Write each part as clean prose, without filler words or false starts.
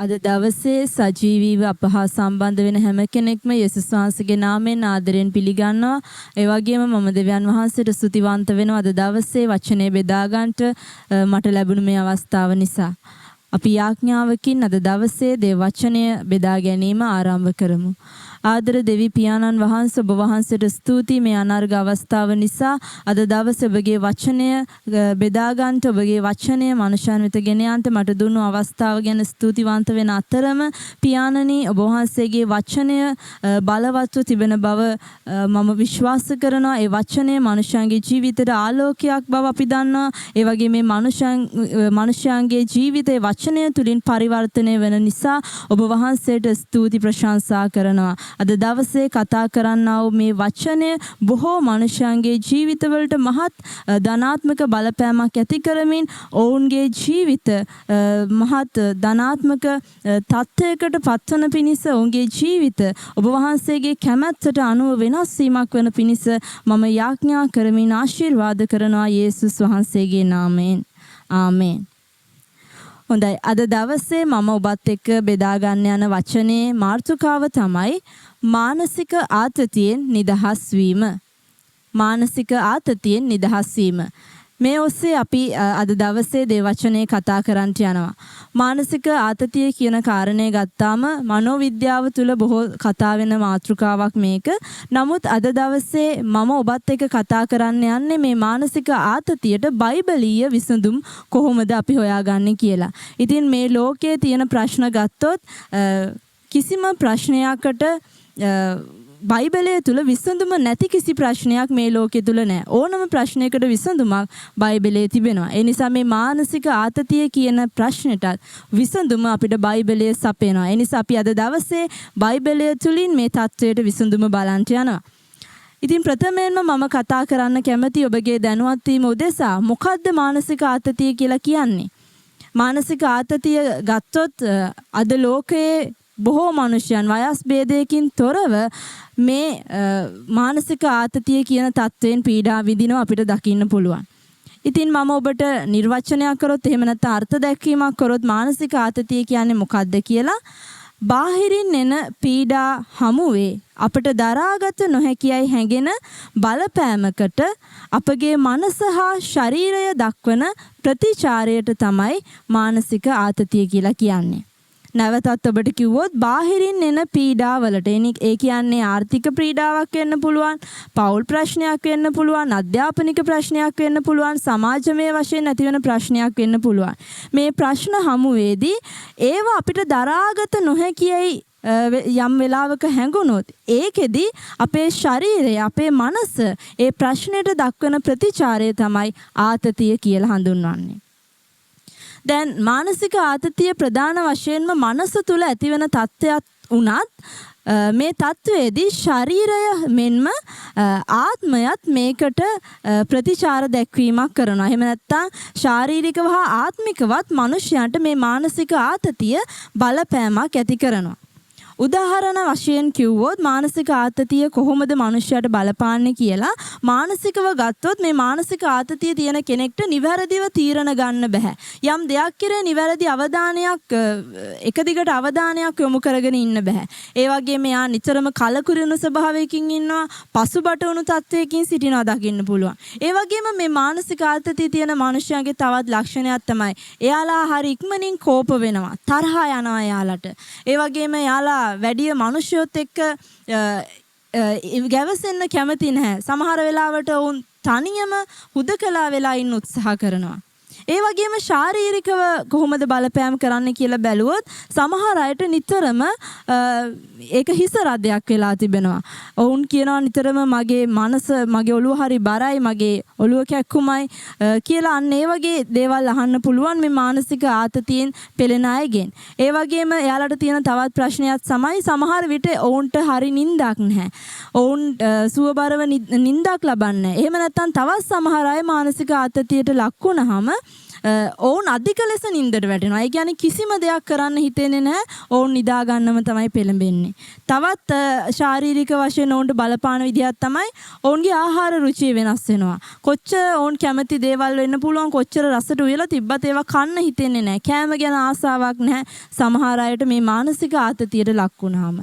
අද දවසේ සජීවීව අප හා සම්බන්ධ වෙන හැම කෙනෙක්ම යේසුස් වහන්සේගේ නාමයෙන් ආදරයෙන් පිළිගන්නවා. ඒ වගේම මම දෙවියන් වහන්සේට ස්තුතිවන්ත වෙනවා අද දවසේ වචනය බෙදා ගන්නට මට ලැබුණු මේ අවස්ථාව නිසා. අපි යාඥාවකින් අද දවසේ දේව වචනය බෙදා ගැනීම ආරම්භ කරමු. ආදර දෙවි පියාණන් වහන්සේ, ඔබ වහන්සේට ස්තුතියි මේ අනර්ඝ අවස්ථාව නිසා. අද දවසේ ඔබගේ වචනය බෙදා ගන්නට, ඔබගේ වචනය මනුෂ්‍යයන් වෙත ගෙන යන්නට මට දුන්නු අවස්ථාව ගැන ස්තුතිවන්ත වෙන අතරම, පියාණනි, ඔබ වහන්සේගේ වචනය බලවත්ව තිබෙන බව මම විශ්වාස කරනවා. ඒ වචනය මනුෂ්‍යයන්ගේ ජීවිතයට ආලෝකයක් බව අපි දන්නවා. ඒ වගේ මේ මනුෂ්‍යයන්ගේ ජීවිතේ වචනය තුලින් පරිවර්තනය වෙන නිසා ඔබ වහන්සේට ස්තුති ප්‍රශංසා කරනවා. අද දවසේ කතා කරන්නා වූ මේ වචනය බොහෝ මනුෂ්‍යයන්ගේ ජීවිතවලට මහත් ධනාත්මක බලපෑමක් ඇති කරමින් ඔවුන්ගේ ජීවිත මහත් ධනාත්මක තත්ත්වයකට පත්වන පිණිස, ඔවුන්ගේ ජීවිත ඔබ වහන්සේගේ කැමැත්තට අනුව වෙනස් වීමක් වන පිණිස මම යාඥා කරමින් ආශිර්වාද කරනවා යේසුස් වහන්සේගේ නාමයෙන්. ආමේන්. හොඳයි, අද දවසේ මම ඔබත් එක්ක බෙදා ගන්න යන වචනේ මාතෘකාව තමයි මානසික ආතතියෙන් නිදහස් වීම. මානසික ආතතියෙන් නිදහස් වීම. මේ ඔස්සේ අපි අද දවසේ දේව වචනේ කතා කරන්නට යනවා. මානසික ආතතිය කියන කාරණය ගත්තාම මනෝවිද්‍යාව තුළ බොහෝ කතා වෙන මාතෘකාවක් මේක. නමුත් අද දවසේ මම ඔබත් එක්ක කතා කරන්න යන්නේ මේ මානසික ආතතියට බයිබලීය විසඳුම් කොහොමද අපි හොයාගන්නේ කියලා. ඉතින් මේ ලෝකයේ තියෙන ප්‍රශ්න ගත්තොත් කිසිම ප්‍රශ්නයකට බයිබලය තුල විසඳුම නැති කිසි ප්‍රශ්නයක් මේ ලෝකෙ තුල නෑ. ඕනම ප්‍රශ්නයකට විසඳුමක් බයිබලයේ තිබෙනවා. ඒ නිසා මේ මානසික ආතතිය කියන ප්‍රශ්නෙටත් විසඳුම අපිට බයිබලයේ සපයනවා. ඒ නිසා අපි අද දවසේ බයිබලය තුලින් මේ තත්ත්වයට විසඳුම බලන්ට යනවා. ඉතින් ප්‍රථමයෙන්ම මම කතා කරන්න කැමති ඔබගේ දැනුවත් වීම උදෙසා මොකද්ද මානසික ආතතිය කියලා කියන්නේ? මානසික ආතතිය ගත්තොත් අද ලෝකයේ බොහෝ මනුෂ්‍යයන් වයස් භේදයකින් තොරව මේ මානසික ආතතිය කියන තත්ත්වයෙන් පීඩා විඳිනවා අපිට දකින්න පුළුවන්. ඉතින් මම ඔබට නිර්වචනයක් කරොත්, එහෙම නැත්නම් අර්ථ දැක්වීමක් කරොත්, මානසික ආතතිය කියන්නේ මොකද්ද කියලා, බාහිරින් එන පීඩා හමුවේ අපට දරාගත නොහැකියයි හැඟෙන බලපෑමකට අපගේ මනස හා ශරීරය දක්වන ප්‍රතිචාරයට තමයි මානසික ආතතිය කියලා කියන්නේ. නැවතත් ඔබට කිව්වොත්, බාහිරින් එන පීඩාවලට, ඒ කියන්නේ ආර්ථික පීඩාවක් වෙන්න පුළුවන්, පෞල් ප්‍රශ්නයක් වෙන්න පුළුවන්, අධ්‍යාපනික ප්‍රශ්නයක් වෙන්න පුළුවන්, සමාජමය වශයෙන් ඇතිවන ප්‍රශ්නයක් වෙන්න පුළුවන්. මේ ප්‍රශ්න හමුවේදී ඒවා අපිට දරාගත නොහැකියයි යම් වෙලාවක හැඟුණොත්, ඒකෙදි අපේ ශරීරය, අපේ මනස ඒ ප්‍රශ්නයට දක්වන ප්‍රතිචාරය තමයි ආතතිය කියලා හඳුන්වන්නේ. දැන් මානසික ආතතිය ප්‍රධාන වශයෙන්ම මනස තුල ඇතිවන තත්ත්වයක් වුණත්, මේ තත්ත්වයේදී ශරීරය මෙන්ම ආත්මයත් මේකට ප්‍රතිචාර දැක්වීමක් කරනවා. එහෙම නැත්නම් ශාරීරිකව හා ආත්මිකවත් මනුෂ්‍යයන්ට මේ මානසික ආතතිය බලපෑමක් ඇති කරනවා. උදාහරණ වශයෙන් කිව්වොත්, මානසික ආතතිය කොහොමද මනුෂ්‍යයාට බලපාන්නේ කියලා මානසිකව ගත්තොත්, මේ මානසික ආතතිය තියෙන කෙනෙක්ට නිවැරදිව තීරණ ගන්න බෑ. යම් දෙයක් කෙරේ නිවැරදි අවධානයක්, එක දිගට අවධානයක් යොමු කරගෙන ඉන්න බෑ. ඒ වගේම එයා නිතරම කලකිරුණු ස්වභාවයකින් ඉන්නවා, පසුබට වුණු තත්වයකින් සිටිනවා දකින්න පුළුවන්. ඒ වගේම මේ මානසික ආතතිය තියෙන මනුෂ්‍යයන්ගේ තවත් ලක්ෂණයක් තමයි එයාලා හරි ඉක්මනින් කෝප වෙනවා, තරහා යනවා එයාලට. ඒ වගේම එයාලා වැඩිය මනුෂ්‍යයොත් එක්ක ගැවසෙන්න කැමති නැහැ. සමහර වෙලාවට ඔවුන් තනියම හුදකලා වෙලා ඉන්න උත්සාහ කරනවා. ඒ වගේම ශාරීරිකව කොහොමද බලපෑම් කරන්න කියලා බැලුවොත්, සමහර අයට නිතරම ඒක හිස රදයක් වෙලා තිබෙනවා. ඔවුන් කියනවා නිතරම මගේ මනස, මගේ ඔළුව හරි බරයි, මගේ ඔළුව කැක්කුමයි කියලා. අන්න ඒ වගේ දේවල් අහන්න පුළුවන් මේ මානසික ආතතියෙන් පෙළෙන අයගෙන්. ඒ වගේම එයාලට තියෙන තවත් ප්‍රශ්නයක් තමයි සමහර විට ඔවුන්ට හරි නින්දක් නැහැ. ඔවුන් සුවබරව නින්දක් ලබන්නේ නැහැ. එහෙම නැත්නම් තවත් සමහර අය මානසික ආතතියට ලක් වුණාම ඔවුන් අධික ලෙස නින්දට වැටෙනවා. ඒ කියන්නේ කිසිම දෙයක් කරන්න හිතෙන්නේ නැහැ. ඔවුන් නිදා ගන්නම තමයි පෙළඹෙන්නේ. තවත් ශාරීරික වශයෙන් ඔවුන්ට බලපාන විදිහක් තමයි ඔවුන්ගේ ආහාර රුචිය වෙනස් වෙනවා. කොච්චර ඔවුන් කැමති දේවල් වෙන්න පුළුවන්, කොච්චර රසට උයලා තිබ්බත් ඒවා කන්න හිතෙන්නේ නැහැ. කෑම ගැන ආසාවක් නැහැ. සමහර අයට මේ මානසික ආතතියට ලක් වුණාම.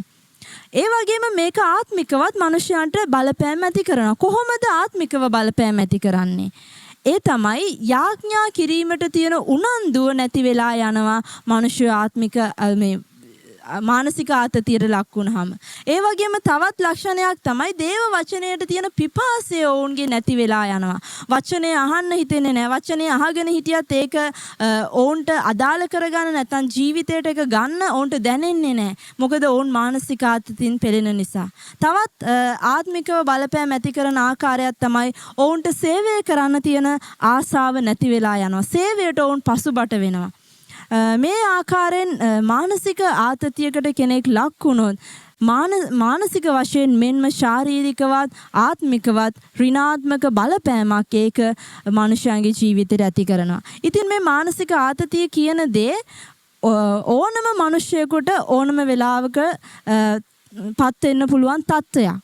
ඒ වගේම මේක ආත්මිකවත් මනුෂ්‍යයන්ට බලපෑම් ඇති කරනවා. කොහොමද ආත්මිකව බලපෑම් ඇති කරන්නේ? ඒ තමයි යාඥා කිරීමට තියෙන උනන්දුව නැති වෙලා යනවා මනුෂ්‍ය ආත්මික මේ මානසික ආතතියට ලක් වුණාම. ඒ වගේම තවත් ලක්ෂණයක් තමයි දේව වචනයට තියෙන පිපාසය ඔවුන්ගේ නැති වෙලා යනවා. වචනය අහන්න හිතෙන්නේ නැහැ. වචනය අහගෙන හිටියත් ඒක ඔවුන්ට අදාළ කරගන්න නැත්නම් ජීවිතයට ඒක ගන්න ඔවුන්ට දැනෙන්නේ නැහැ. මොකද ඔවුන් මානසික ආතතියෙන් පෙළෙන නිසා. තවත් ආත්මිකව බලපෑම් ඇති කරන ආකාරයක් තමයි ඔවුන්ට සේවය කරන්න තියෙන ආසාව නැති වෙලා යනවා. සේවයට ඔවුන් පසුබට වෙනවා. මේ ආකාරයෙන් මානසික ආතතියකට කෙනෙක් ලක් වුණොත් මානසික වශයෙන් මෙන්ම ශාරීරිකවත් ආත්මිකවත් ඍණාත්මක බලපෑමක් ඒක මනුෂ්‍යයන්ගේ ජීවිතයට ඇති කරනවා. ඉතින් මේ මානසික ආතතිය කියන දේ ඕනම මනුෂ්‍යයෙකුට ඕනම වෙලාවක පත් වෙන්න පුළුවන් තත්ත්වයක්.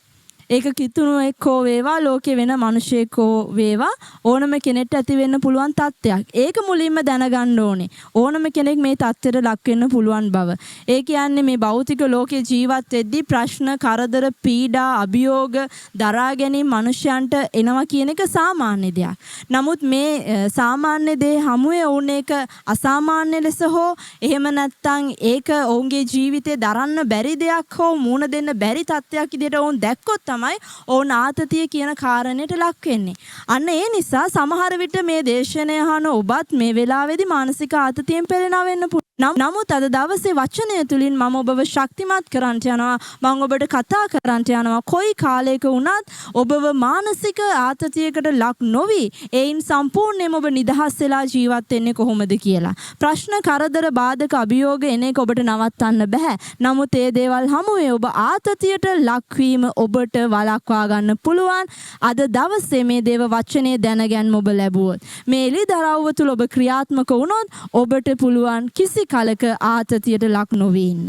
ඒක කිතුණුවෙක් හෝ වේවා, ලෝකේ වෙන මිනිසෙක් හෝ වේවා, ඕනම කෙනෙක්ට ඇති වෙන්න පුළුවන් තත්ත්වයක්. ඒක මුලින්ම දැනගන්න ඕනේ. ඕනම කෙනෙක් මේ තත්ත්වයට ලක් වෙන්න පුළුවන් බව. ඒ කියන්නේ මේ භෞතික ලෝකේ ජීවත් වෙද්දී ප්‍රශ්න, කරදර, පීඩා, අභියෝග දරා ගැනීම මනුෂ්‍යයන්ට එනවා කියන එක සාමාන්‍ය දෙයක්. නමුත් මේ සාමාන්‍ය දේ හමුවේ ඔවුන් ඒක අසාමාන්‍ය ලෙස හෝ එහෙම නැත්නම් ඒක ඔවුන්ගේ ජීවිතේ දරන්න බැරි දෙයක් හෝ මූණ දෙන්න බැරි තත්ත්වයක් විදිහට ඔවුන් දැක්කොත් තමයි ඔවුන් ආතතිය කියන කාරණයට ලක් වෙන්නේ. අන්න ඒ නිසා සමහර විට මේ දේශනය අහන ඔබත් මේ වෙලාවේදී මානසික ආතතියෙන් පෙළෙනවා වෙන්න පුළුවන්. නමුත් අද දවසේ වචනය තුලින් මම ඔබව ශක්තිමත් කරන්නට යනවා. මම ඔබට කතා කරන්නට යනවා. කොයි කාලයක වුණත් ඔබව මානසික ආතතියකට ලක් නොවි එයින් සම්පූර්ණයෙන්ම ඔබ නිදහස් වෙලා ජීවත් වෙන්නේ කොහොමද කියලා. ප්‍රශ්න, කරදර, බාධක, අභියෝග එන එක ඔබට නවත්තන්න බෑ. නමුත් ඒ දේවල් හමුවේ ඔබ ආතතියට ලක්වීම ඔබට වළක්වා ගන්න පුළුවන්. අද දවසේ මේ දේව වචනේ දැනගැන්ම ඔබ ලැබුවොත්, මේ එළිදරව්ව තුළ ඔබ ක්‍රියාත්මක වුණොත්, ඔබට පුළුවන් කිසි කලක ආතතියට ලක් නොවී ඉන්න.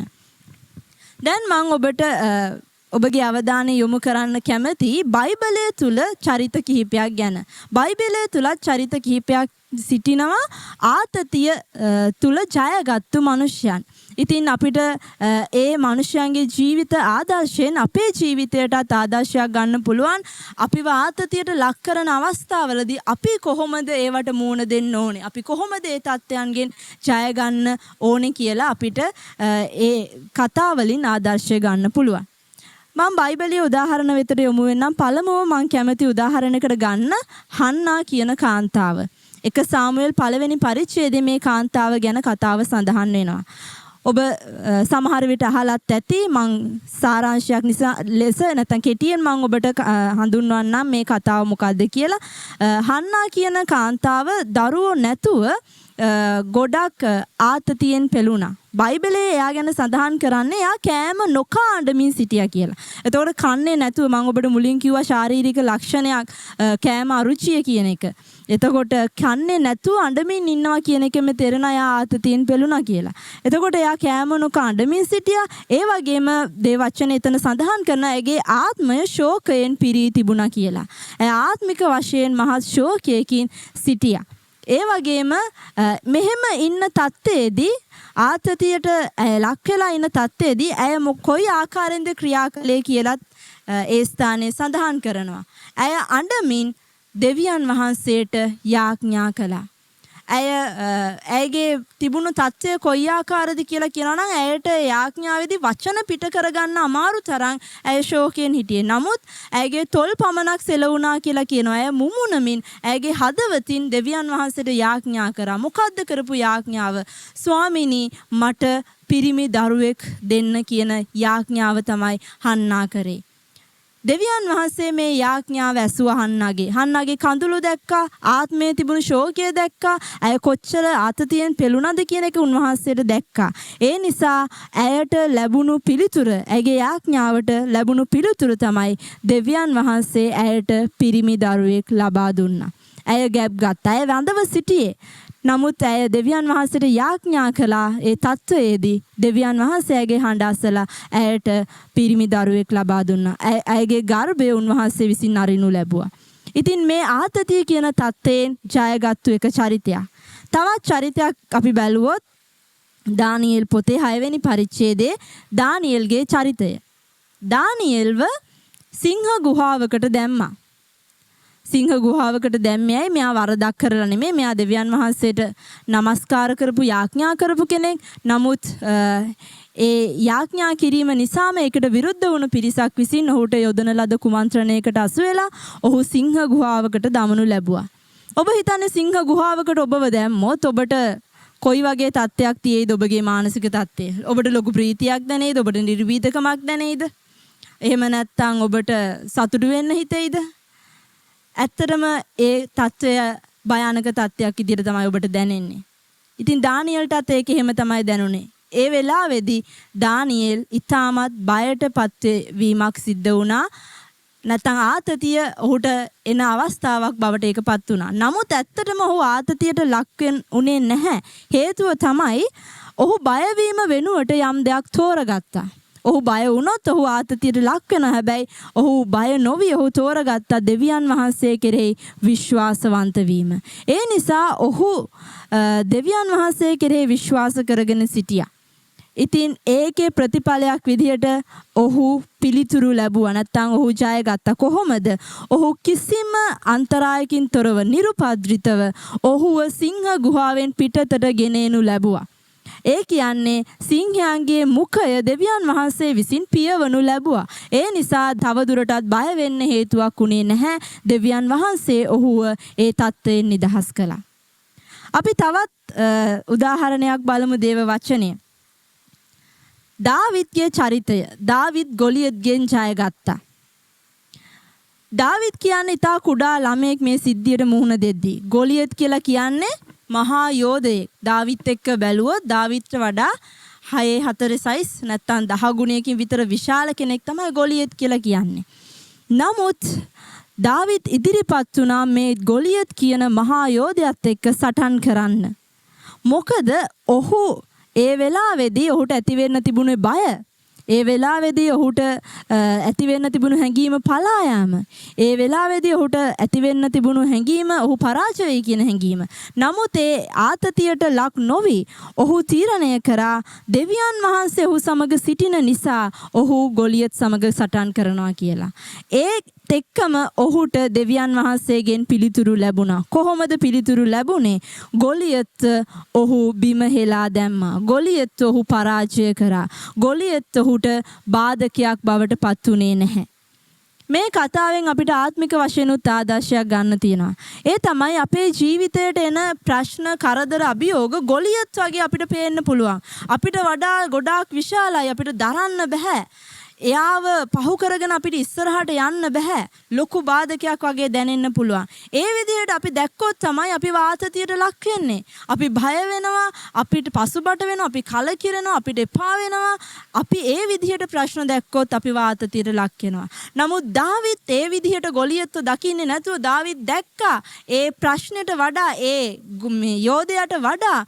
දැන් මං ඔබට ඔබගේ අවධානය යොමු කරන්න කැමති බයිබලය තුල චරිත කිහිපයක් ගැන. බයිබලය තුලත් චරිත කිහිපයක් සිටිනවා ආතතිය තුල ජයගත්තු මනුෂ්‍යයන්. ඉතින් අපිට ඒ මනුෂ්‍යයන්ගේ ජීවිත ආදර්ශයෙන් අපේ ජීවිතයටත් ආදර්ශයක් ගන්න පුළුවන්. අපිව ආතතියට ලක් කරන අවස්ථාවලදී අපි කොහොමද ඒවට මුහුණ දෙන්න ඕනේ? අපි කොහොමද ඒ තත්ත්වයන්ගෙන් ජය ගන්න ඕනේ කියලා අපිට ඒ කතාවලින් ආදර්ශය ගන්න පුළුවන්. මම බයිබලයේ උදාහරණ වෙතට යොමු වෙන්නම්. පළමුව මං කැමති උදාහරණයකට ගන්න හන්නා කියන කාන්තාව. 1 සාමුවෙල් පළවෙනි පරිච්ඡේදයේ මේ කාන්තාව ගැන කතාව සඳහන් වෙනවා. ඔබ සමහර විට අහලත් ඇති. මං සාරාංශයක් නිසා ලෙස නැත්නම් කෙටියෙන් මං ඔබට හඳුන්වන්නම් මේ කතාව මොකද්ද කියලා. හන්නා කියන කාන්තාව දරුවෝ නැතුව ගොඩක් ආතතියෙන් පෙළුණා. බයිබලයේ එයා ගැන සඳහන් කරන්නේ එයා කෑම නොකා අඬමින් සිටියා කියලා. එතකොට කන්නේ නැතුව, මං ඔබට මුලින් කිව්වා ශාරීරික ලක්ෂණයක් කෑම අරුචිය කියන එක. එතකොට කන්නේ නැතුව අඬමින් ඉන්නවා කියන එකෙම තේරෙනවා එයා ආතතියෙන් පෙළුණා කියලා. එතකොට එයා කෑම නොකා අඬමින් සිටියා. ඒ වගේම දේව වචනේ එතන සඳහන් කරන ඇගේ ආත්මය ශෝකයෙන් පිරී තිබුණා කියලා. ඇය ආත්මික වශයෙන් මහත් ශෝකයකින් සිටියා. ඒ වගේම මෙහෙම ඉන්න තත්ත්වයේදී, ආතතියට ඇය ලක් වෙලා ඉන්න තත්ත්වයේදී ඇය කොයි ආකාරයෙන්ද ක්‍රියා කළේ කියලත් ඒ ස්ථානයේ සඳහන් කරනවා. ඇය අඬමින් දෙවියන් වහන්සේට යාඥා කළා. ඇයගේ තිබුණු තත්ත්වය කොයි ආකාරද කියලා කියනවා නම්, ඇයට යාඥාවේදී වචන පිට කරගන්න අමාරු තරම් ඇය ශෝකයෙන් හිටියේ. නමුත් ඇයගේ තොල් පමණක් සෙලවුණා කියලා කියනවා. ඇය මුමුණමින් ඇයගේ හදවතින් දෙවියන් වහන්සේට යාඥා කරා. මොකද්ද කරපු යාඥාව? ස්වාමිනී, මට පිරිමි දරුවෙක් දෙන්න කියන යාඥාව තමයි හන්නා කරේ. දෙවියන් වහන්සේ මේ යාඥාව ඇසුවා හන්නාගේ. හන්නාගේ කඳුළු දැක්කා, ආත්මයේ තිබුණු ශෝකය දැක්කා, ඇය කොච්චර ආතතියෙන් පෙළුණද කියන එක උන්වහන්සේට දැක්කා. ඒ නිසා ඇයට ලැබුණු පිළිතුර, ඇගේ යාඥාවට ලැබුණු පිළිතුර තමයි දෙවියන් වහන්සේ ඇයට පිරිමි දරුවෙක් ලබා දුන්නා. ඇය ගැබ් ගත්තා. ඇය වැඳව සිටියේ. නමුත් ඇය දෙවියන් වහන්සේට යාඥා කළා. ඒ තත්වයේදී දෙවියන් වහන්සේ ඇගේ හඬ අසලා ඇයට පිරිමි දරුවෙක් ලබා දුන්නා. ඇයගේ ගර්භය උන්වහන්සේ විසින් අරිනු ලැබුවා. ඉතින් මේ ආතතිය කියන තත්ත්වයෙන් ජයගත්තු එක චරිතයක්. තවත් චරිතයක් අපි බැලුවොත් දානියෙල් පොතේ 6 වෙනි පරිච්ඡේදයේ දානියෙල්ගේ චරිතය. දානියෙල්ව සිංහ ගුහාවකට දැම්මා. සිංහ ගුහාවකට දැම්මේ ඇයි? මෙයා වරදක් කරලා නෙමෙයි. මෙයා දෙවියන් වහන්සේට නමස්කාර කරපු, යාඥා කරපු කෙනෙක්. නමුත් ඒ යාඥා කිරීම නිසාම ඒකට විරුද්ධ වුණු පිරිසක් විසින් ඔහුට යොදන ලද කුමන්ත්‍රණයකට අසු වෙලා ඔහු සිංහ ගුහාවකට දමනු ලැබුවා. ඔබ හිතන්නේ සිංහ ගුහාවකට ඔබව දැම්මොත් ඔබට කොයි වගේ තත්ත්වයක් තියෙයිද ඔබගේ මානසික තත්ත්වය? ඔබට ලොකු ප්‍රීතියක් දැනේද? ඔබට නිර්වීතකමක් දැනේද? එහෙම නැත්නම් ඔබට සතුටු වෙන්න හිතෙයිද? ඇත්තටම ඒ තත්ත්වය භයානක තත්ත්වයක් විදිහට තමයි ඔබට දැනෙන්නේ. ඉතින් දානියෙල්ටත් ඒක එහෙම තමයි දැනුනේ. ඒ වෙලාවේදී දානියෙල් ඉතාමත් බයට වීමක් සිද්ධ වුණා. නැත්නම් ආතතිය ඔහුට එන අවස්ථාවක් බවට ඒකපත් වුණා. නමුත් ඇත්තටම ඔහු ආතතියට ලක් වුණේ නැහැ. හේතුව තමයි ඔහු බයවීම වෙනුවට යම් දෙයක් තෝරගත්තා. ඔහු බය වුණොත් ඔහු ආතතියට ලක් වෙනවා. හැබැයි ඔහු බය නොවි ඔහු තෝරගත්තා දෙවියන් වහන්සේ කෙරෙහි විශ්වාසවන්ත වීම. ඒ නිසා ඔහු දෙවියන් වහන්සේ කෙරෙහි විශ්වාස කරගෙන සිටියා. ඉතින් ඒකේ ප්‍රතිඵලයක් විදිහට ඔහු පිළිතුරු ලැබුවා. නැත්නම් ඔහු ජයගත්තා. කොහොමද? ඔහු කිසිම අන්තරායකින් තොරව නිරුපද්‍රිතව ඔහුව සිංහ ගුහාවෙන් පිටතට ගෙන එනු ලැබුවා. ඒ කියන්නේ සිංහයන්ගේ මුඛය දෙවියන් වහන්සේ විසින් පියවනු ලැබුවා. ඒ නිසා තවදුරටත් බය වෙන්න හේතුවක් වුණේ නැහැ. දෙවියන් වහන්සේ ඔහුව ඒ තත්ත්වයෙන් නිදහස් කළා. අපි තවත් උදාහරණයක් බලමු දේව වචනය. දාවිත්ගේ චරිතය. දාවිත් ගොලියත්ගෙන් ජයගත්තා. දාවිත් කියන්නේ ඉතා කුඩා ළමයෙක් මේ සිද්ධියට මුහුණ දෙද්දී. ගොලියත් කියලා කියන්නේ මහා යෝධයෙක්. දාවිත් එක්ක බැලුවොත් දාවිත්ට වඩා 6 4 සයිස් නැත්තම් 10 ගුණයකින් විතර විශාල කෙනෙක් තමයි ගොලියත් කියලා කියන්නේ. නමුත් දාවිත් ඉදිරිපත් වුණා මේ ගොලියත් කියන මහා යෝධයත් එක්ක සටන් කරන්න. මොකද ඔහු ඒ වෙලාවේදී ඔහුට ඇති වෙන්න තිබුණේ බය. ඒ වෙලාවේදී ඔහුට ඇති වෙන්න තිබුණු හැඟීම පලා යාම. ඒ වෙලාවේදී ඔහුට ඇති වෙන්න තිබුණු හැඟීම ඔහු පරාජය වෙයි කියන හැඟීම. නමුත් ඒ ආතතියට ලක් නොවි ඔහු තීරණය කරා දෙවියන් වහන්සේ ඔහු සමග සිටින නිසා ඔහු ගොලියත් සමග සටන් කරනවා කියලා. ඒත් එක්කම ඔහුට දෙවියන් වහන්සේගෙන් පිළිතුරු ලැබුණා. කොහොමද පිළිතුරු ලැබුණේ? ගොලියත් ඔහු බිම හෙලා දැම්මා. ගොලියත් ඔහු පරාජය කරා. ගොලියත් ඔහුට බාධකයක් බවට පත් වුණේ නැහැ. මේ කතාවෙන් අපිට ආත්මික වශයෙන් උත් ආදර්ශයක් ගන්න තියෙනවා. ඒ තමයි අපේ ජීවිතයට එන ප්‍රශ්න, කරදර, අභියෝග ගොලියත් වගේ අපිට පේන්න පුළුවන්. අපිට වඩා ගොඩාක් විශාලයි, අපිට දරන්න බෑ. එයාව පහු කරගෙන අපිට ඉස්සරහට යන්න බෑ. ලොකු බාධකයක් වගේ දැනෙන්න පුළුවන්. ඒ විදිහට අපි දැක්කොත් තමයි අපි ආතතියට ලක් වෙන්නේ. අපි බය වෙනවා, අපිට පසුබට වෙනවා, අපි කලකිරෙනවා, අපිට එපා වෙනවා. අපි ඒ විදිහට ප්‍රශ්න දැක්කොත් අපි ආතතියට ලක් වෙනවා. නමුත් දාවිත් ඒ විදිහට ගොලියත්ව දකින්නේ නැතුව දාවිත් දැක්කා ඒ ප්‍රශ්නෙට වඩා, ඒ මේ යෝධයාට වඩා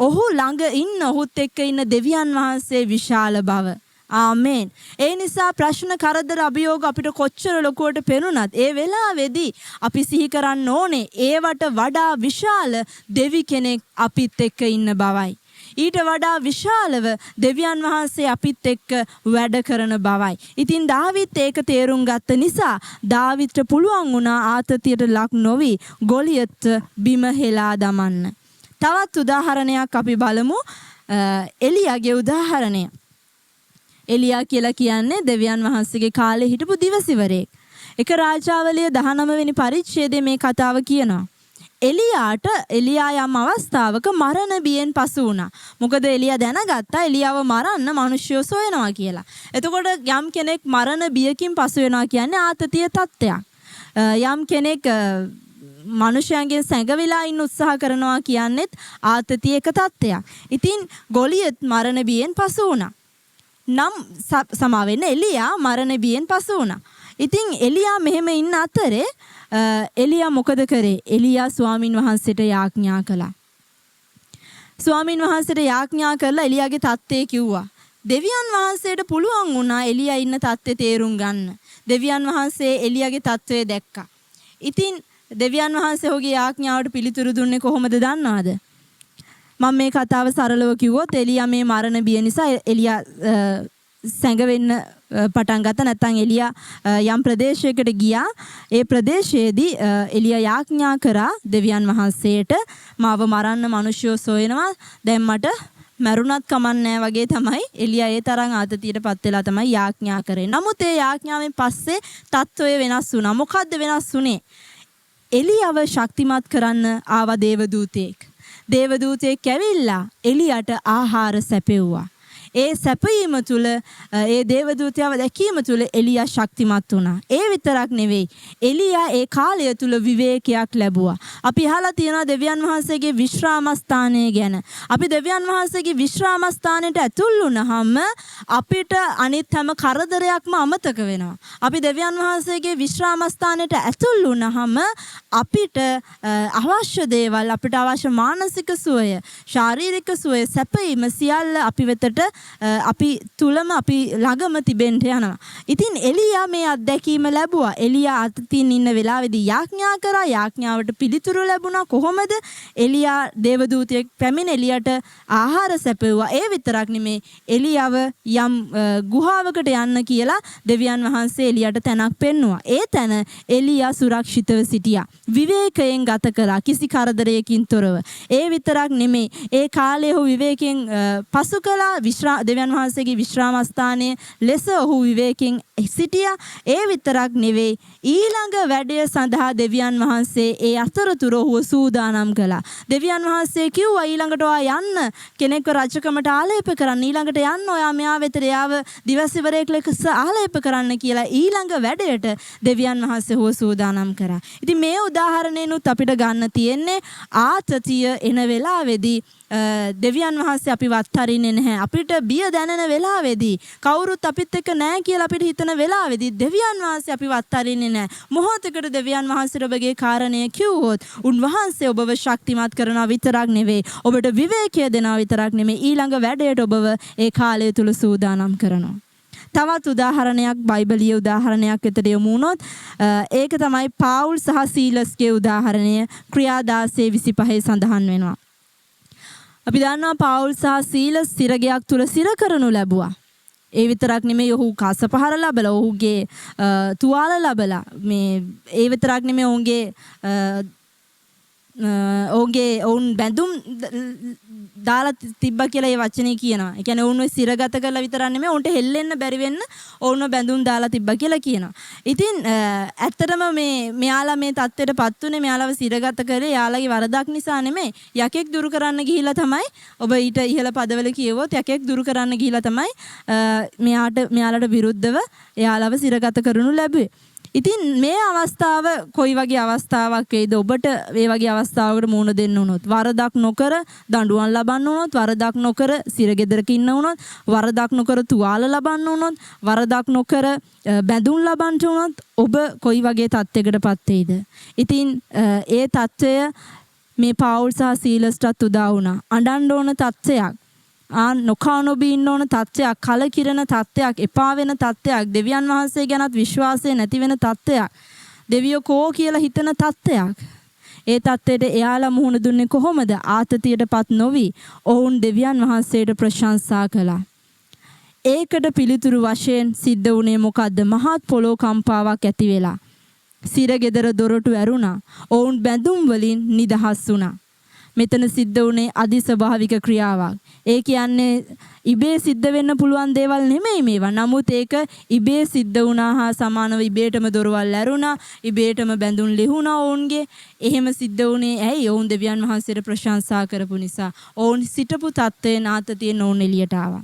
ඔහු ළඟ ඉන්න, ඔහුත් එක්ක ඉන්න දෙවියන් වහන්සේ විශාල බව. ආමේන්. ඒ නිසා ප්‍රශ්න, කරදර, අභියෝග අපිට කොච්චර ලොකුවට පෙනුනත් ඒ වෙලාවේදී අපි සිහි කරන්න ඕනේ ඒවට වඩා විශාල දෙවි කෙනෙක් අපිත් එක්ක ඉන්න බවයි. ඊට වඩා විශාලව දෙවියන් වහන්සේ අපිත් එක්ක වැඩ කරන බවයි. ඉතින් දාවිත් ඒක තේරුම් ගත්ත නිසා දාවිත්ට පුළුවන් වුණා ආතතියට ලක් නොවි ගොලියත් බිම හෙලා දමන්න. තවත් උදාහරණයක් අපි බලමු. එලියාගේ උදාහරණය. එලියා කියලා කියන්නේ දෙවියන් වහන්සේගේ කාලේ හිටපු දිවසිවරයෙක්. එක රාජාවලිය 19 වෙනි පරිච්ඡේදයේ මේ කතාව කියනවා. එලියා යම් අවස්ථාවක මරණ බියෙන් පසු වුණා. මොකද එලියා දැනගත්තා එලියාව මරන්න මිනිස්සු සොයනවා කියලා. එතකොට යම් කෙනෙක් මරණ බියකින් පසු වෙනවා කියන්නේ ආතතිය තත්ත්වයක්. යම් කෙනෙක් මනුෂ්‍යයන්ගෙන් සැඟවිලා ඉන්න උත්සාහ කරනවා කියන්නේත් ආතතිය එක තත්ත්වයක්. ඉතින් ගොලියත් මරණ බියෙන් පසු වුණා. නම් සමා වෙන්න, එලියා මරණ බියෙන් පසු වුණා. ඉතින් එලියා මෙහෙම ඉන්න අතරේ එලියා මොකද කරේ? එලියා ස්වාමින් වහන්සේට යාඥා කළා. ස්වාමින් වහන්සේට යාඥා කරලා එලියාගේ තත්ත්වය කිව්වා. දෙවියන් වහන්සේට පුළුවන් වුණා එලියා ඉන්න තත්ත්වය තේරුම් ගන්න. දෙවියන් වහන්සේ එලියාගේ තත්ත්වය දැක්කා. ඉතින් දෙවියන් වහන්සේ ඔහුගේ යාඥාවට පිළිතුරු දුන්නේ කොහොමද දන්නවද? මම මේ කතාව සරලව කිව්වොත් එලියා මේ මරණ බිය නිසා එලියා සැඟවෙන්න පටන් ගත්තා. නැත්නම් එලියා යම් ප්‍රදේශයකට ගියා. ඒ ප්‍රදේශයේදී එලියා යාඥා කරා දෙවියන් වහන්සේට, මාව මරන්න මිනිස්සු සොයනවා. දැන් මට මැරුණත් කමක් නෑ වගේ තමයි එලියා ඒ තරම් ආතතියට පත් වෙලා තමයි යාඥා කරේ. නමුත් ඒ යාඥාවෙන් පස්සේ තත්ත්වය වෙනස් වුණා. මොකද්ද වෙනස් වුණේ? එලියාව ශක්තිමත් කරන්න ආව දේවදූතයෙක්. දේවදූතයෙක් ඇවිල්ලා එලියාට ආහාර සැපෙව්වා. ඒ සැපයීම තුළ, ඒ දේවදූතයව දැකීම තුළ එලියා ශක්තිමත් වුණා. ඒ විතරක් නෙවෙයි, එලියා ඒ කාලය තුළ විවේකයක් ලැබුවා. අපි අහලා තියෙනවා දෙවියන් වහන්සේගේ විශ්‍රාමස්ථානය ගැන. අපි දෙවියන් වහන්සේගේ විශ්‍රාමස්ථානයට ඇතුල් වුණාම අපිට අනිත් හැම කරදරයක්ම අමතක වෙනවා. අපි දෙවියන් වහන්සේගේ විශ්‍රාමස්ථානයට ඇතුල් වුණාම අපිට අවශ්‍ය දේවල්, අපිට අවශ්‍ය මානසික සුවය, ශාරීරික සුවය, සැපයීම සියල්ල අපි වෙතට, අපි තුලම, අපි ළඟම තිබෙන්න යනවා. ඉතින් එලියා මේ අත්දැකීම ලැබුවා. එලියා අතතින් ඉන්න වෙලාවේදී යාඥා කරා. යාඥාවට පිළිතුරු ලැබුණා. කොහොමද? එලියා දේවදූතයෙක් පැමිණ එලියාට ආහාර සැපෙව්වා. ඒ විතරක් නෙමේ, එලියාව යම් ගුහාවකට යන්න කියලා දෙවියන් වහන්සේ එලියාට තැනක් පෙන්නුවා. ඒ තැන එලියා සුරක්ෂිතව සිටියා. විවේකයෙන් ගත කළා, කිසි කරදරයකින් තොරව. ඒ විතරක් නෙමේ, ඒ කාලේ ඔහු විවේකයෙන් පසු කළා. දෙවියන් වහන්සේගේ විශ්‍රාමස්ථානයේ ලෙස ඔහු විවේකයෙන් සිටියා. ඒ විතරක් නෙවෙයි, ඊළඟ වැඩය සඳහා දෙවියන් වහන්සේ ඒ අතරතුර ඔහුව සූදානම් කළා. දෙවියන් වහන්සේ කිව්වා, ඊළඟට ඔයා යන්න කෙනෙක්ව රජකමට ආලේප කරන්න, ඊළඟට යන්න ඔයා මෙයා වෙතට එයාව දිවසිවරයෙක් ලෙස ආලේප කරන්න කියලා ඊළඟ වැඩයට දෙවියන් වහන්සේ ඔහුව සූදානම් කරා. ඉතින් මේ උදාහරණයෙනුත් අපිට ගන්න තියෙන්නේ ආතතිය එන වෙලාවේදී දෙවියන් වහන්සේ අපිව අත්හරින්නේ නැහැ. අපිට බිය දැනෙන වෙලාවේදී, කවුරුත් අපිත් එක්ක නැහැ කියලා අපිට හිතන වෙලාවේදී දෙවියන් වහන්සේ අපිව අත්හරින්නේ නැහැ. මොහොතකට දෙවියන් වහන්සේට ඔබගේ කාරණය කිව්වොත් උන්වහන්සේ ඔබව ශක්තිමත් කරනවා විතරක් නෙවෙයි, ඔබට විවේකය දෙනවා විතරක් නෙමෙයි, ඊළඟ වැඩයට ඔබව ඒ කාලය තුල සූදානම් කරනවා. තවත් උදාහරණයක්, බයිබලීය උදාහරණයක් වෙතට යොමු වුණොත්, ඒක තමයි පාවුල් සහ සීලස්ගේ උදාහරණය. ක්‍රියා 16:25 සඳහන් වෙනවා. අපි දන්නවා පාවුල් සහ සීලස් සිරගයක් තුල සිර කරනු ලැබුවා. ඒ විතරක් නෙමෙයි, ඔහු කසපහර ලැබලා, ඔහුගේ තුවාල ලැබලා, මේ ඒ විතරක් නෙමෙයි, ඔවුන් බැඳුම් දාලා තිබ්බා කියලා ඒ වචනේ කියනවා. ඒ කියන්නේ ඔවුන්ව සිරගත කරලා විතරක් නෙමෙයි, ඔවුන්ට හෙල්ලෙන්න බැරි වෙන්න ඔවුන්ව බැඳුම් දාලා තිබ්බා කියලා කියනවා. ඉතින් ඇත්තටම මෙයාලා මේ තත්ත්වයට පත් වුණේ මෙයාලව සිරගත කරේ එයාලගේ වරදක් නිසා නෙමෙයි. යකෙක් දුරු කරන්න ගිහිල්ලා තමයි, ඔබ ඊට ඉහළ පදවල කියවුවොත් යකෙක් දුරු කරන්න ගිහිල්ලා තමයි මෙයාලට විරුද්ධව එයාලව සිරගත කරනු ලැබුවේ. ඉතින් මේ අවස්ථාව කොයි වගේ අවස්ථාවක් වෙයිද ඔබට මේ වගේ අවස්ථාවකට මුහුණ දෙන්න වුණොත්? වරදක් නොකර දඬුවම් ලබන්න වුණොත්, වරදක් නොකර සිරගෙදරක ඉන්න වුණොත්, වරදක් නොකර තුවාල ලබන්න වුණොත්, වරදක් නොකර බැඳුම් ලබන්න වුණොත් ඔබ කොයි වගේ තත්යකට පත් වෙයිද? ඉතින් ඒ තත්වය මේ පාවුල් සහ සීලස්ටත් උදා වුණා. අඬන්න ඕන තත්වයක්, නොකා නොබී ඉන්න ඕන තත්ත්වයක්, කලකිරෙන තත්ත්වයක්, එපා වෙන තත්ත්වයක්, දෙවියන් වහන්සේ ගැනත් විශ්වාසය නැති වෙන තත්ත්වයක්, දෙවියෝ කෝ කියලා හිතන තත්ත්වයක්. ඒ තත්ත්වයට එයාලා මුහුණ දුන්නේ කොහොමද? ආතතියටපත් නොවි ඔවුන් දෙවියන් වහන්සේට ප්‍රශංසා කළා. ඒකට පිළිතුරු වශයෙන් සිද්ධ වුණේ මොකද්ද? මහත් පොළොව කම්පාවක් ඇති වෙලා සිරගෙදර දොරටු ඇරුණා. ඔවුන් බැඳුම් වලින් නිදහස් වුණා. මෙතන සිද්ධ වුණේ අධිස්වභාවික ක්‍රියාවක්. ඒ කියන්නේ ඉබේ සිද්ධ වෙන්න පුළුවන් දේවල් නෙමෙයි මේවා. නමුත් ඒක ඉබේ සිද්ධ වුණා හා සමානව ඉබේටම දොරවල් ඇරුණා, ඉබේටම බැඳුම් ලිහුණා ඔවුන්ගේ. එහෙම සිද්ධ වුණේ ඇයි? ඔවුන් දෙවියන් වහන්සේට ප්‍රශංසා කරපු නිසා. ඔවුන් සිටපු තත්ත්වයෙන්, ආතතියෙන් ඔවුන් එළියට ආවා.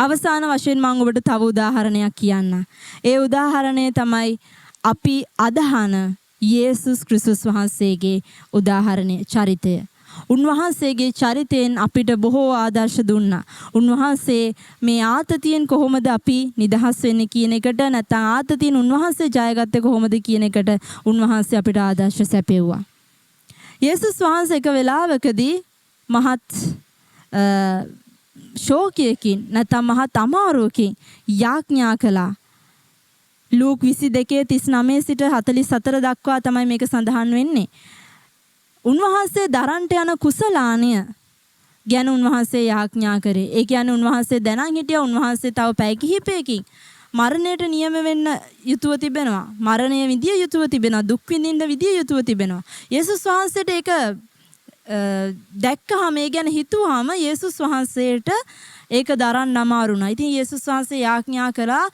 අවසාන වශයෙන් මම ඔබට තව උදාහරණයක් කියන්නම්. ඒ උදාහරණය තමයි අපි අදහන යේසුස් ක්‍රිස්තුස් වහන්සේගේ උදාහරණය, චරිතය. උන්වහන්සේගේ චරිතයෙන් අපිට බොහෝ ආදර්ශ දුන්නා. උන්වහන්සේ මේ ආතතියෙන් කොහොමද අපි නිදහස් වෙන්නේ කියන එකට, නැත්නම් ආතතියෙන් උන්වහන්සේ ජයගත්තේ කොහොමද කියන එකට උන්වහන්සේ අපිට ආදර්ශ සැපෙව්වා. යේසුස් වහන්සේ එක වෙලාවකදී මහත් ශෝකයකින් නැත්නම් මහත් අමාරුවකින් යාඥා කළා. ලූක් 22:39 සිට 44 දක්වා තමයි මේක සඳහන් වෙන්නේ. උන්වහන්සේ දරන්ට යන කුසලානය ගැන උන්වහන්සේ යාඥා කරේ. ඒ කියන්නේ උන්වහන්සේ දැනන් හිටියා උන්වහන්සේ තව පැය කිහිපයකින් මරණයට නියම වෙන්න යුතුව තිබෙනවා. මරණය විඳිය යුතුව තිබෙනවා. දුක් විඳින්න විදිය යුතුව තිබෙනවා. යේසුස් වහන්සේට ඒක දැක්කහම, ඒ ගැන හිතුවාම යේසුස් වහන්සේට ඒක දරන්න අමාරු වුණා. ඉතින් යේසුස් වහන්සේ යාඥා කළා,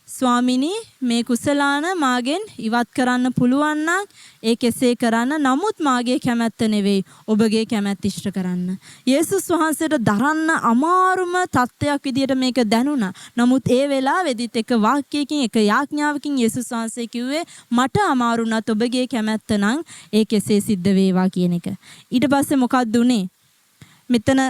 ස්වාමිනී, මේ කුසලාන මාගෙන් ඉවත් කරන්න පුළුවන් නම් ඒ කෙසේ කරන්න. නමුත් මාගේ කැමැත්ත නෙවෙයි, ඔබගේ කැමැත්ත ඉෂ්ට කරන්න. යේසුස් වහන්සේට දරන්න අමාරුම තත්ත්වයක් විදියට මේක දැනුණා. නමුත් ඒ වෙලාවෙදිත් එක වාක්‍යයකින්, එක යාඥාවකින් යේසුස් වහන්සේ කිව්වේ, මට අමාරු වුණත් ඔබගේ කැමැත්ත නම් ඒ කෙසේ සිද්ධ වේවා කියන එක. ඊට පස්සේ මොකක්ද උනේ? මෙතන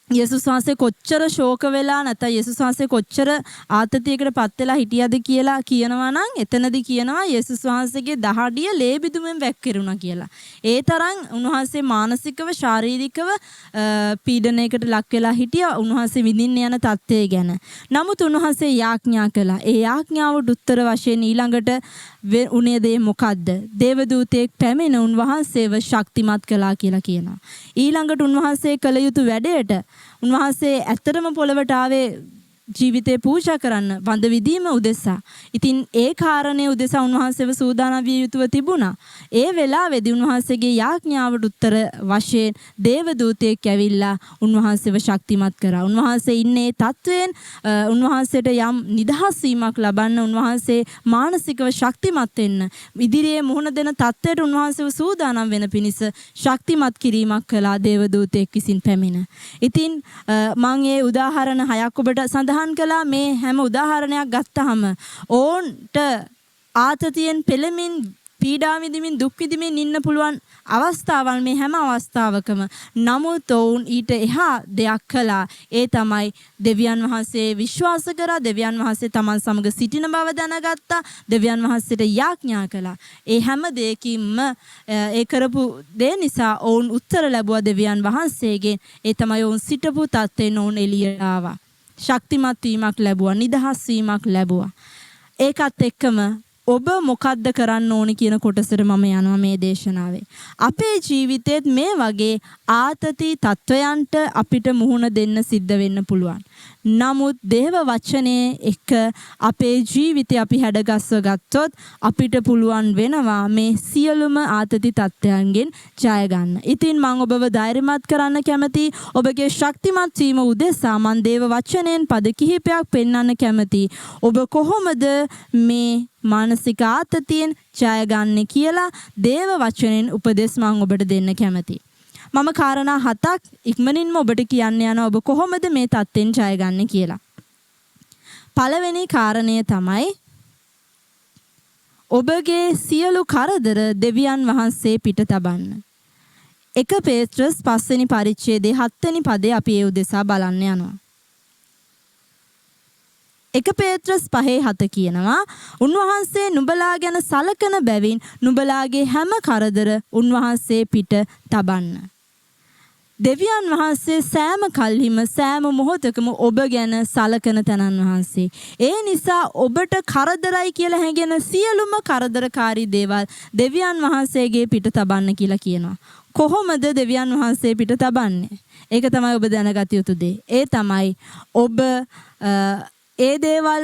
යේසුස් වහන්සේ කොච්චර ශෝක වෙලා නැත්නම් යේසුස් වහන්සේ කොච්චර ආතතියකට පත් වෙලා හිටියද කියලා කියනවා නම්, එතනදි කියනවා යේසුස් වහන්සේගේ දහඩිය ලේ බිදුමෙන් වැක්කිරුණා කියලා. ඒ තරම් උන්වහන්සේ මානසිකව ශාරීරිකව පීඩනයකට ලක් වෙලා හිටියා උන්වහන්සේ විඳින්න යන තත්ත්වය ගැන. නමුත් උන්වහන්සේ යාඥා කළා. ඒ යාඥාවට උත්තර වශයෙන් ඊළඟට උනේ දේ මොකද්ද? දේවදූතයෙක් පැමිණ උන්වහන්සේව ශක්තිමත් කළා කියලා කියනවා. ඊළඟට උන්වහන්සේ කළ යුතු වැඩයට, උන්වහන්සේ ඇත්තටම පොළවට ආවේ ජීවිතේ පූජා කරන්න, වඳ විදීම උදෙසා. ඉතින් ඒ කාරණේ උදෙසා උන්වහන්සේව සූදානම් විය යුතුව තිබුණා. ඒ වෙලාවේදී උන්වහන්සේගේ යාඥාවට උත්තර වශයෙන් දේවදූතයෙක් ඇවිල්ලා උන්වහන්සේව ශක්තිමත් කරා. උන්වහන්සේ ඉන්නේ තත්වයෙන් උන්වහන්සේට යම් නිදහස් වීමක් ලබන්න, උන්වහන්සේ මානසිකව ශක්තිමත් වෙන්න, ඉදිරියේ මුහුණ දෙන තත්වයට උන්වහන්සේව සූදානම් වෙන පිණිස ශක්තිමත් කිරීමක් කළා දේවදූතයෙක් විසින් පැමිණ. ඉතින් මං ඒ උදාහරණ හයක් ඔබට සඳහන් කළා. මේ හැම උදාහරණයක් ගත්තහම ඔවුන්ට ආතතියෙන් පෙළමින්, පීඩා විඳිමින්, දුක් විඳිමින් ඉන්න පුළුවන් අවස්ථාවල් මේ හැම අවස්ථාවකම. නමුත් ඔවුන් ඊට එහා දෙයක් කළා. ඒ තමයි දෙවියන් වහන්සේ විශ්වාස කරා, දෙවියන් වහන්සේ තමන් සමග සිටින බව දැනගත්තා, දෙවියන් වහන්සේට යාඥා කළා. ඒ හැම දෙයකින්ම ඒ කරපු දේ නිසා ඔවුන් උත්තර ලැබුවා දෙවියන් වහන්සේගෙන්. ඒ තමයි ඔවුන් සිටපු තත්ත්වයෙන් ඔවුන් එළියට ආවා. ශක්තිමත් වීමක් ලැබුවා, නිදහස් වීමක් ලැබුවා. ඒකත් එක්කම ඔබ මොකද්ද කරන්න ඕනි කියන කොටසට මම යනවා මේ දේශනාවේ. අපේ ජීවිතේත් මේ වගේ ආතති තත්වයන්ට අපිට මුහුණ දෙන්න සිද්ධ වෙන්න පුළුවන්. නමුත් දේව වචනේ එක අපේ ජීවිතේ අපි හැඩගස්ව ගත්තොත් අපිට පුළුවන් වෙනවා මේ සියලුම ආතති තත්ත්වයන්ගෙන් ජය ගන්න. ඉතින් මං ඔබව ධෛර්යමත් කරන්න කැමති. ඔබගේ ශක්තිමත් වීම උදෙසා මං දේව වචනයෙන් පද කිහිපයක් පෙන්වන්න කැමති. ඔබ කොහොමද මේ මානසික ආතතියෙන් ජය ගන්නෙ කියලා දේව වචනයෙන් උපදෙස් මං ඔබට දෙන්න කැමති. මම කාරණා හතක් ඉක්මනින්ම ඔබට කියන්න යනවා ඔබ කොහොමද මේ තත්ත්වෙන් ජය ගන්නෙ කියලා. පළවෙනි කාරණය තමයි ඔබගේ සියලු කරදර දෙවියන් වහන්සේ පිට තබන්න. 1 පේත්‍රස් 5 වෙනි පරිච්ඡේදයේ 7 වෙනි පදේ අපි ඒ උදෙසා බලන්න යනවා. 1 පේත්‍රස් 5:7 කියනවා, උන්වහන්සේ නුඹලා ගැන සලකන බැවින් නුඹලාගේ හැම කරදර උන්වහන්සේ පිට තබන්න. දෙවියන් වහන්සේ සෑම කල්හිම සෑම මොහොතකම ඔබ ගැන සලකන තැනන් වහන්සේ. ඒ නිසා ඔබට කරදරයි කියලා හැඟෙන සියලුම කරදරකාරී දේවල් දෙවියන් වහන්සේගේ පිට තබන්න කියලා කියනවා. කොහොමද දෙවියන් වහන්සේ පිට තබන්නේ? ඒක තමයි ඔබ දැනගත යුතු දේ. ඒ තමයි ඔබ ඒ දේවල්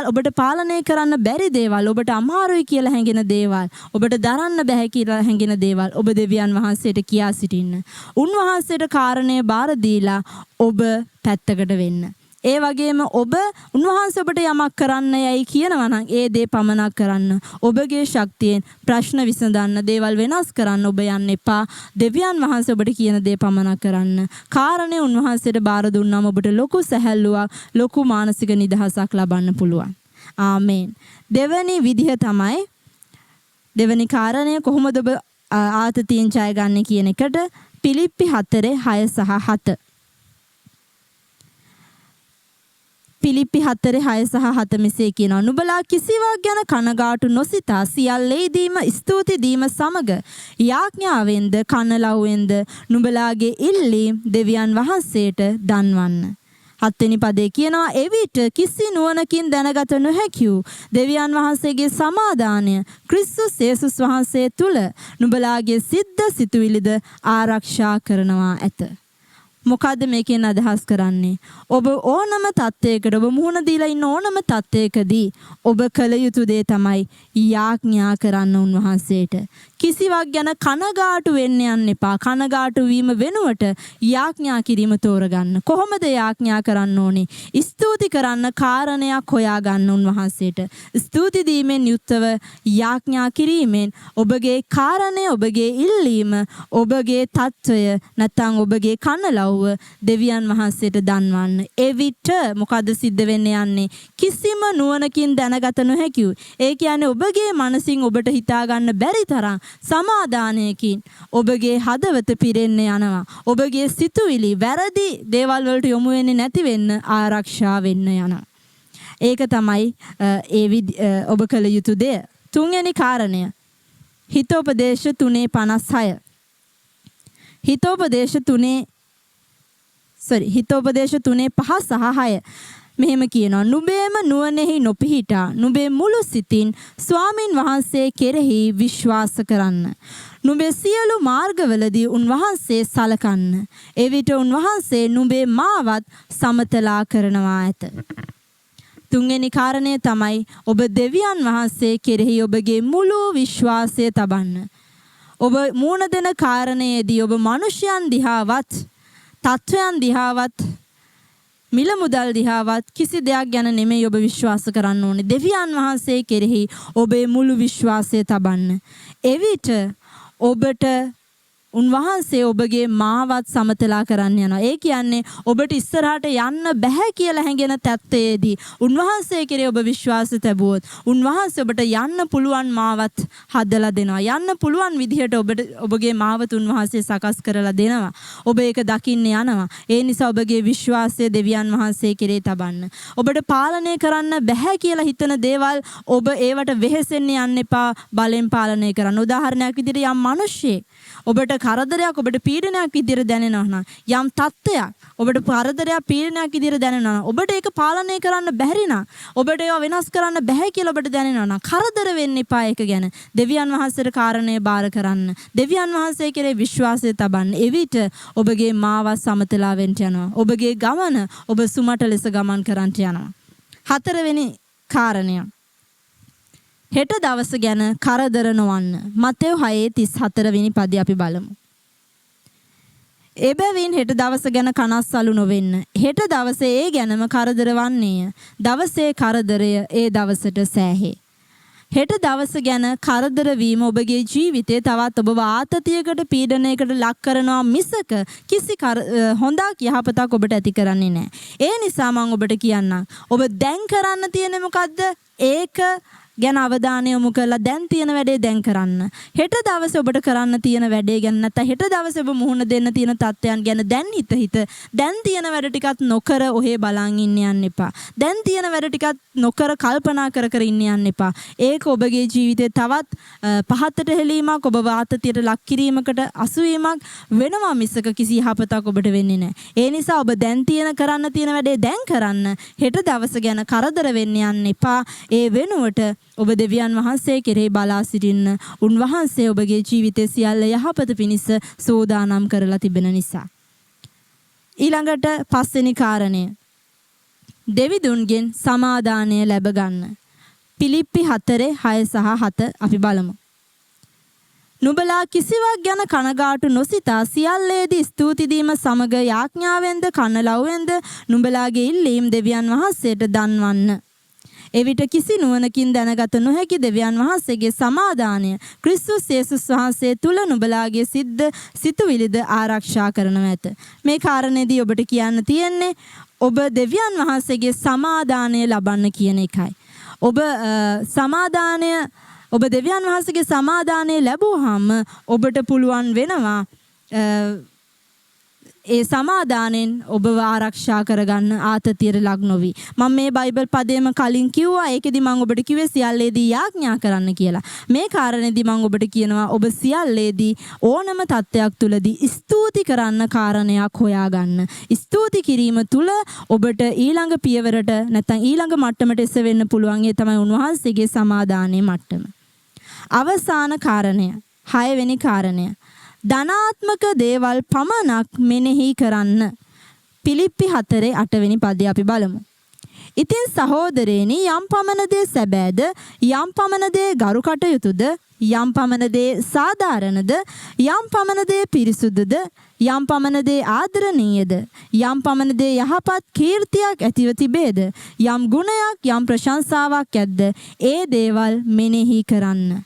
ඔබට පාලනය කරන්න බැරි දේවල්, ඔබට අමාරුයි කියලා හැඟෙන දේවල්, ඔබට දරන්න බැහැ කියලා හැඟෙන දේවල් ඔබ දෙවියන් වහන්සේට කියා සිටින්න. උන්වහන්සේට කාරණය බාර දීලා ඔබ පැත්තකට වෙන්න. ඒ වගේම ඔබ උන්වහන්සේ ඔබට යමක් කරන්න යයි කියනවා නම් ඒ දේ පමණක් කරන්න. ඔබගේ ශක්තියෙන් ප්‍රශ්න විසඳන්න, දේවල් වෙනස් කරන්න ඔබ යන්න එපා. දෙවියන් වහන්සේ ඔබට කියන දේ පමණක් කරන්න. කාරණේ උන්වහන්සේට බාර දුන්නාම ඔබට ලොකු සැහැල්ලුවක්, ලොකු මානසික නිදහසක් ලබන්න පුළුවන්. ආමේන්. දෙවැනි විදිහ තමයි, දෙවැනි කාරණය කොහොමද ඔබ ආතතියෙන් ජය ගන්නේ කියන එකට පිලිප්පි 4:6 සහ 7. පිලිප්පි 4:6 සහ 7 මෙසේ කියනවා. නුඹලා කිසිවක් ගැන කනගාටු නොසිතා සියල්ලේදීම ස්තුති දීම සමග යාඥාවෙන්ද කන්නලව්වෙන්ද නුඹලාගේ ඉල්ලීම් දෙවියන් වහන්සේට දන්වන්න. හත්වෙනි පදේ කියනවා, එවිට කිසි නුවණකින් දැනගත නොහැකි වූ දෙවියන් වහන්සේගේ සමාදානය ක්‍රිස්තුස් යේසුස් වහන්සේ තුල නුඹලාගේ සිත්ද සිතුවිලිද ආරක්ෂා කරනවා ඇත. මොකද්ද මේකෙන් අදහස් කරන්නේ? ඔබ ඕනම තත්ත්වයකට, ඔබ මුහුණ දීලා ඉන්න ඕනම තත්ත්වයකදී ඔබ කළ යුතු දේ තමයි යාඥා කරන්න උන්වහන්සේට. කිසිවක් ගැන කනගාටු වෙන්න යන්න එපා. කනගාටු වීම වෙනුවට යාඥා කිරීම තෝරගන්න. කොහොමද යාඥා කරන්න ඕනේ? ස්තුති කරන්න කාරණයක් හොයාගන්න උන්වහන්සේට. ස්තුති දීමෙන් යුක්තව යාඥා කිරීමෙන් ඔබගේ කාරණය, ඔබගේ ඉල්ලීම, ඔබගේ තත්ත්වය නැත්නම් ඔබගේ කන්නලව්ව දෙවියන් වහන්සේට දන්වන්න. එවිට මොකද්ද සිද්ධ වෙන්න යන්නේ? කිසිම නුවණකින් දැනගත නොහැකි වූ. ඒ කියන්නේ ඔබගේ මනසින් ඔබට හිතා ගන්න බැරි තරම් සමාදානයකින් ඔබගේ හදවත පිරෙන්න යනවා. ඔබගේ සිතුවිලි වැරදි දේවල් වලට යොමු වෙන්නේ නැති වෙන්න ආරක්ෂා වෙන්න යනවා. ඒක තමයි ඒ ඔබ කළ යුතු දෙය. තුන්වෙනි කාරණය, හිතෝපදේශ 3:56. හිතෝපදේශ 3, සෝරි, හිතෝපදේශ 3:5 සහ 6 මෙහෙම කියනවා. නුඹේම නුවණෙහි නොපිහිටා නුඹේ මුළු සිතින් ස්වාමින් වහන්සේ කෙරෙහි විශ්වාස කරන්න. නුඹේ සියලු මාර්ගවලදී උන්වහන්සේ සලකන්න. එවිට උන්වහන්සේ නුඹේ මාවත් සමතලා කරනවා ඇත. තුන්වෙනි කාරණය තමයි ඔබ දෙවියන් වහන්සේ කෙරෙහි ඔබගේ මුළු විශ්වාසය තබන්න. ඔබ මූණ දෙන කාරණයේදී ඔබ මනුෂ්‍යයන් දිහාවත්, තත්ත්වයන් දිහාවත්, මිල මුදල් දිහාවත් කිසි දෙයක් ගැන නෙමෙයි ඔබ විශ්වාස කරන්න ඕනේ. දෙවියන් වහන්සේ කෙරෙහි ඔබේ මුළු විශ්වාසය තබන්න. එවිට ඔබට උන්වහන්සේ ඔබගේ මාවත් සමතලා කරන්න යනවා. ඒ කියන්නේ ඔබට ඉස්සරහට යන්න බැහැ කියලා හැඟෙන තත්ත්වයේදී උන්වහන්සේ කෙරේ ඔබ විශ්වාස තැබුවොත් උන්වහන්සේ ඔබට යන්න පුළුවන් මාවත් හදලා දෙනවා. යන්න පුළුවන් විදිහට ඔබට ඔබගේ මාවත් උන්වහන්සේ සකස් කරලා දෙනවා. ඔබ ඒක දකින්න යනවා. ඒ නිසා ඔබගේ විශ්වාසය දෙවියන් වහන්සේ කෙරේ තබන්න. ඔබට පාලනය කරන්න බැහැ කියලා හිතන දේවල් ඔබ ඒවට වෙහෙසෙන්න යන්න එපා, බලෙන් පාලනය කරන්න. උදාහරණයක් විදිහට යම් මිනිස්සෙක් ඔබට කරදරයක්, ඔබට පීඩනයක් විදිහට දැනෙනවා නම්, යම් තත්ත්වයක් ඔබට කරදරයක්, පීඩනයක් විදිහට දැනෙනවා නම්, ඔබට ඒක පාලනය කරන්න බැරි නම්, ඔබට ඒවා වෙනස් කරන්න බැහැ කියලා ඔබට දැනෙනවා නම්, කරදර වෙන්න එපා ඒක ගැන. දෙවියන් වහන්සේට කාරණය බාර කරන්න. දෙවියන් වහන්සේ කෙරේ විශ්වාසය තබන්න. එවිට ඔබගේ මාවත් සමතලා වෙන්න යනවා. ඔබගේ ගමන ඔබ සුමට ලෙස ගමන් කරන්නට යනවා. හතරවෙනි කාරණය, හෙට දවස ගැන කරදර නොවන්න. මතෙව් 6:34 වෙනි පදේ අපි බලමු. එබැවින් හෙට දවස ගැන කනස්සලු නොවෙන්න. හෙට දවසේ ඒ ගැනම කරදර වන්නේය. දවසේ කරදරය ඒ දවසට සෑහේ. හෙට දවස ගැන කරදර වීම ඔබගේ ජීවිතේ තවත් ඔබව ආතතියකට, පීඩනයකට ලක් කරනවා මිසක කිසි හොඳක් යහපතක් ඔබට ඇති කරන්නේ නැහැ. ඒ නිසා මම ඔබට කියන්නම්, ඔබ දැන් කරන්න තියෙන්නේ මොකද්ද? ඒක ගැන අවධානය යොමු කරලා දැන් තියෙන වැඩේ දැන් කරන්න. හෙට දවසේ ඔබට කරන්න තියෙන වැඩේ ගැන, නැත්නම් හෙට දවසේ ඔබ මුහුණ දෙන්න තියෙන තත්ත්වයන් ගැන දැන් හිත හිත දැන් තියෙන වැඩ ටිකත් නොකර ඔහේ බලන් ඉන්න යන්න එපා. දැන් තියෙන වැඩ ටිකත් නොකර කල්පනා කර කර ඉන්න යන්න එපා. ඒක ඔබගේ ජීවිතේ තවත් පහතට හෙලීමක්, ඔබව ආතතියට ලක් කිරීමකට අසුවීමක් වෙනවා මිසක කිසි යහපතක් ඔබට වෙන්නේ නැහැ. ඒ නිසා ඔබ දැන් තියෙන කරන්න තියෙන වැඩේ දැන් කරන්න. හෙට දවස ගැන කරදර වෙන්න යන්න එපා. ඒ වෙනුවට ඔබ දෙවියන් වහන්සේ කෙරෙහි බලා සිටින්න. උන්වහන්සේ ඔබගේ ජීවිතයේ සියල්ල යහපත පිණිස සූදානම් කරලා තිබෙන නිසා. ඊළඟට පස්වෙනි කාරණය, දෙවිදුන්ගෙන් සමාදානය ලැබ ගන්න. පිලිප්පි 4:6 සහ 7 අපි බලමු. නුඹලා කිසිවක් ගැන කනගාටු නොසිතා සියල්ලේදී ස්තුති දීම සමග යාඥාවෙන්ද කන්නලව්වෙන්ද නුඹලාගේ ඉල්ලීම් දෙවියන් වහන්සේට දන්වන්න. එවිට කිසි නුවණකින් දැනගත නොහැකි දෙවියන් වහන්සේගේ සමාදානය ක්‍රිස්තුස් යේසුස් වහන්සේ තුල නුඹලාගේ සිත්ද සිතුවිලිද ආරක්ෂා කරනව ඇත. මේ කාරණේදී ඔබට කියන්න තියෙන්නේ ඔබ දෙවියන් වහන්සේගේ සමාදානය ලබන්න කියන එකයි. ඔබ දෙවියන් වහන්සේගේ සමාදානය ලැබුවහම ඔබට පුළුවන් වෙනවා ඒ සමාදානෙන් ඔබව ආරක්ෂා කරගන්න ආතතියට ලක් නොවි. මම මේ බයිබල් පදයම කලින් කිව්වා. ඒකෙදි මම ඔබට කිව්වේ සියල්ලේදී යාඥා කරන්න කියලා. මේ කාරණේදී මම ඔබට කියනවා ඔබ සියල්ලේදී ඕනම තත්ත්වයක් තුලදී ස්තුති කරන්න කාරණයක් හොයාගන්න. ස්තුති කිරීම තුල ඔබට ඊළඟ පියවරට නැත්නම් ඊළඟ මට්ටමට එසවෙන්න පුළුවන්. ඒ තමයි උන්වහන්සේගේ සමාදානයේ මට්ටම. අවසාන කාරණය, හයවෙනි කාරණය. ධනාත්මක දේවල් පමණක් මෙනෙහි කරන්න. පිලිප්පි 4:8 වෙනි පදය අපි බලමු. ඉතින් සහෝදරයනි, යම් පමණ දේ සැබෑද, යම් පමණ දේ ගරු කටයුතුද, යම් පමණ දේ සාධාරණද, යම් පමණ දේ පිරිසුදුද, යම් පමණ දේ ආදරණීයද, යම් පමණ දේ යහපත් කීර්තියක් ඇතිව තිබේද, යම් ගුණයක් යම් ප්‍රශංසාවක් ඇද්ද, ඒ දේවල් මෙනෙහි කරන්න.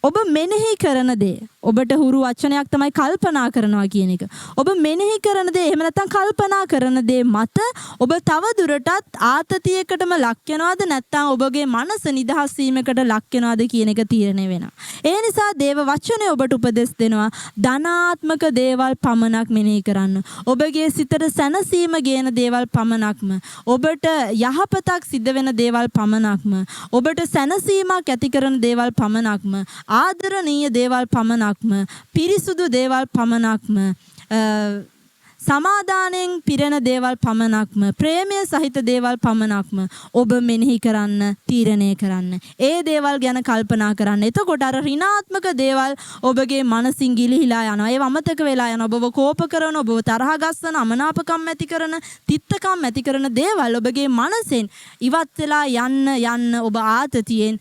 ඔබ මෙනෙහි කරන දේ, ඔබට හුරු වචනයක් තමයි කල්පනා කරනවා කියන එක. ඔබ මෙනෙහි කරන දේ, එහෙම නැත්නම් කල්පනා කරන දේ මත ඔබ තව දුරටත් ආතතියකටම ලක් වෙනවද නැත්නම් ඔබගේ මනස නිදහස් වීමකට ලක් වෙනවද කියන එක තීරණය වෙනවා. ඒ නිසා දේව වචනය ඔබට උපදෙස් දෙනවා ධනාත්මක දේවල් පමණක් මෙනෙහි කරන්න. ඔබගේ සිතට සැනසීම ගේන දේවල් පමණක්ම, ඔබට යහපතක් සිද්ධ වෙන දේවල් පමණක්ම, ඔබට සැනසීමක් ඇති කරන දේවල් පමණක්ම, ආදරණීය දේවල් පමණක්ම, පිරිසුදු දේවල් පමණක්ම, සමාදානයෙන් පිරෙන දේවල් පමණක්ම, ප්‍රේමය සහිත දේවල් පමණක්ම ඔබ මෙනෙහි කරන්න, තීරණය කරන්න. ඒ දේවල් ගැන කල්පනා කරන්න. එතකොට අර ඍණාත්මක දේවල් ඔබගේ මනසින් ගිලිහිලා යනවා. ඒව අමතක වෙලා යනවා. ඔබව කෝප කරන, ඔබව තරහ ගස්සන, අමනාපකම් ඇති කරන, තිත්තකම් ඇති කරන දේවල් ඔබගේ මනසෙන් ඉවත් වෙලා යන්න යන්න ඔබ ආතතියෙන්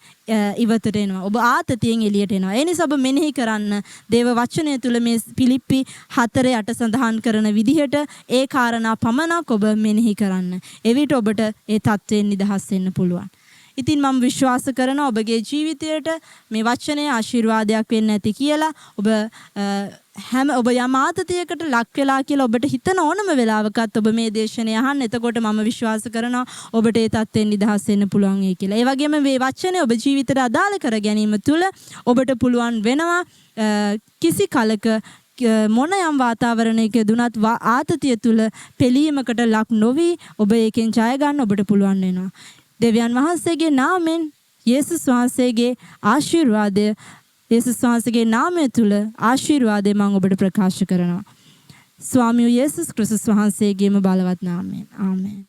ඉවතට එනවා. ඔබ ආතතියෙන් එළියට එනවා. ඒ නිසා ඔබ මෙනෙහි කරන්න දේව වචනය තුල මේ පිලිප්පි 4:8 සඳහන් කරන විදිහට ඒ කාරණා පමණක් ඔබ මෙනෙහි කරන්න. එවිට ඔබට ඒ තත්ත්වයෙන් නිදහස් වෙන්න පුළුවන්. ඉතින් මම විශ්වාස කරනවා ඔබගේ ජීවිතයට මේ වචනය ආශිර්වාදයක් වෙන්න ඇති කියලා. ඔබ හැම ඔබ යම් ආතතියකට ලක් වෙලා කියලා ඔබට හිතන ඕනම වෙලාවකත් ඔබ මේ දේශනය අහන්න. එතකොට මම විශ්වාස කරනවා ඔබට ඒ තත්ත්වයෙන් නිදහස් වෙන්න පුළුවන් වෙයි කියලා. ඒ වගේම මේ වචනය ඔබ ජීවිතයට අදාළ කර ගැනීම තුළ ඔබට පුළුවන් වෙනවා කිසි කලක මොන යම් වාතාවරණයක දුනත් ආතතිය තුළ පෙළීමකට ලක් නොවි ඔබ ඒකෙන් ජය ගන්න ඔබට පුළුවන් වෙනවා. දෙවියන් වහන්සේගේ නාමයෙන් යේසුස් වහන්සේගේ ආශිර්වාදය, යේසුස් වහන්සේගේ නාමය තුල ආශිර්වාදය මම ඔබට ප්‍රකාශ කරනවා. ස්වාමී යේසුස් ක්‍රිස්තුස් වහන්සේගේම බලවත් නාමයෙන්. ආමේන්.